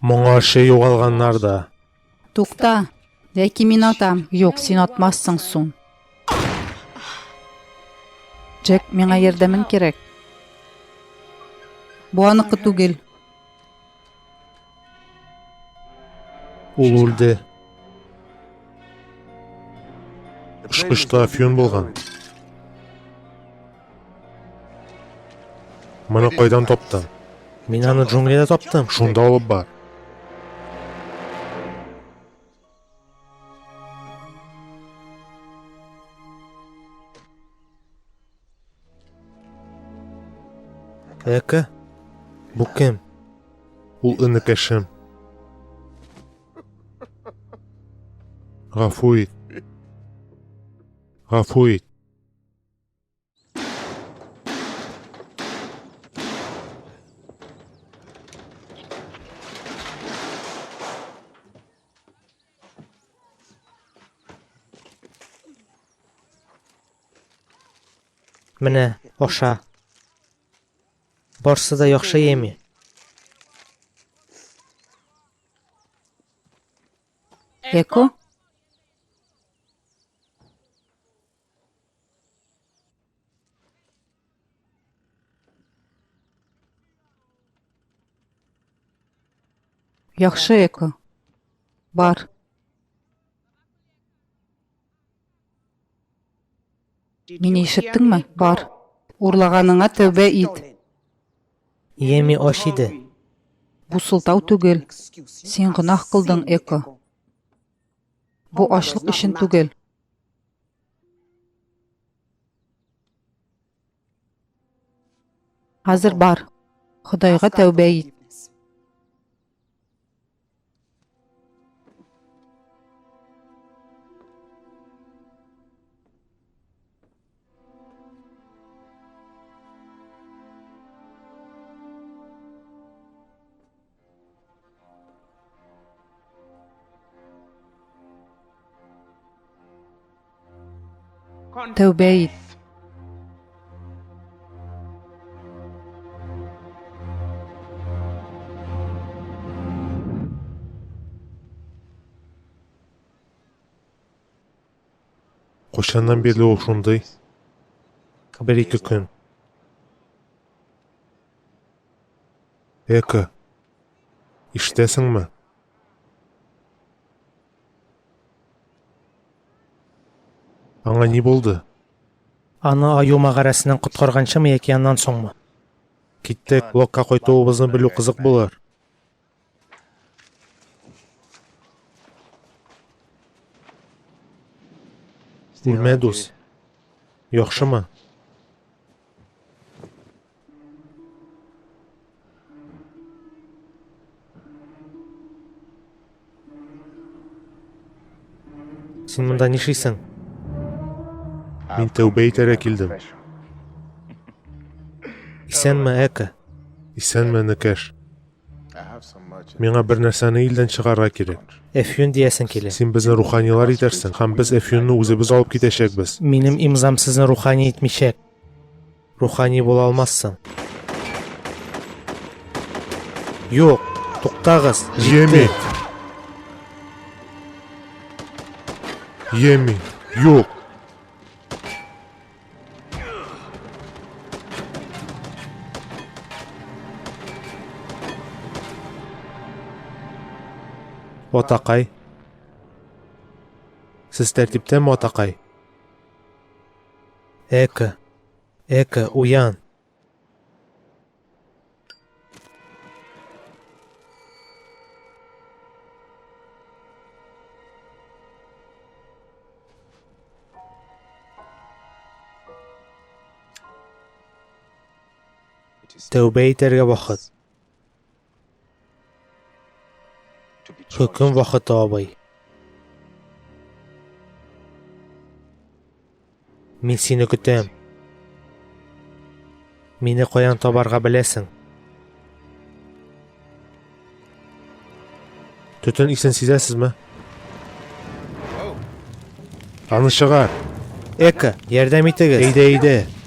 Моңарчы югалганнар да. Тукта, яки мин атам. Юк, син атмассың, Сун. Джек, миңа ярдәмең кирәк. Бу аныкы түгел. Ул үлде. Очкычта әфьюн булган. Моны кайдан таптың? Мин аны джунглида таптым. Шунда алып бар. Эко? Бу кем? Ул энекәшем. Гафу ит. Гафу ит. Менә, аша. Барсы да яхшы яме. Эко? Яхшы, Эко. Бар. Мине ишеттеңме? Бар. Урлаганыңа тәүбә ит. Еми ач иде. Бу сылтау түгел. Син гөнаһ кылдың, Эко. Бу ачлык өчен түгел. Хәзер бар. Ходайга тәүбә ит. Тәүбә ит. Кайчаннан бирле ул шундый? Бер-ике көн. Эко, ишетәсеңме? Аңа ни булды? Аны аю мәгарәсеннән коткарганчымы яки аннан соңмы? Киттек, Локка кайтуыбызны белү кызык булыр. Үлмә, дус. Яхшымы? Син монда нишлисең? Мин тәүбә итәргә килдем. Исәнме, Эко? Исәнме, энекәш. Миңа бер нәрсәне илдән чыгарырга кирәк. Әфьюн диясең килә. Син безне руханилар итәрсең, һәм без әфьюнны үзебез алып китәчәкбез. Минем имзам сезне рухани итмичәк. Рухани була алмассың. Юк, туктагыз. Йеми. Йеми, юк. Атакай. Сез тәртиптәме, атакай? Эко. Эко, уян. Тәүбә итәргә вакыт. Хөкем вакыты, абый. Мин сине көтәм. Мине каян табарга беләсең. Төтен исен сизәсезме? Аны чыгар. Эко, ярдәм итегез. Әйдә, әйдә.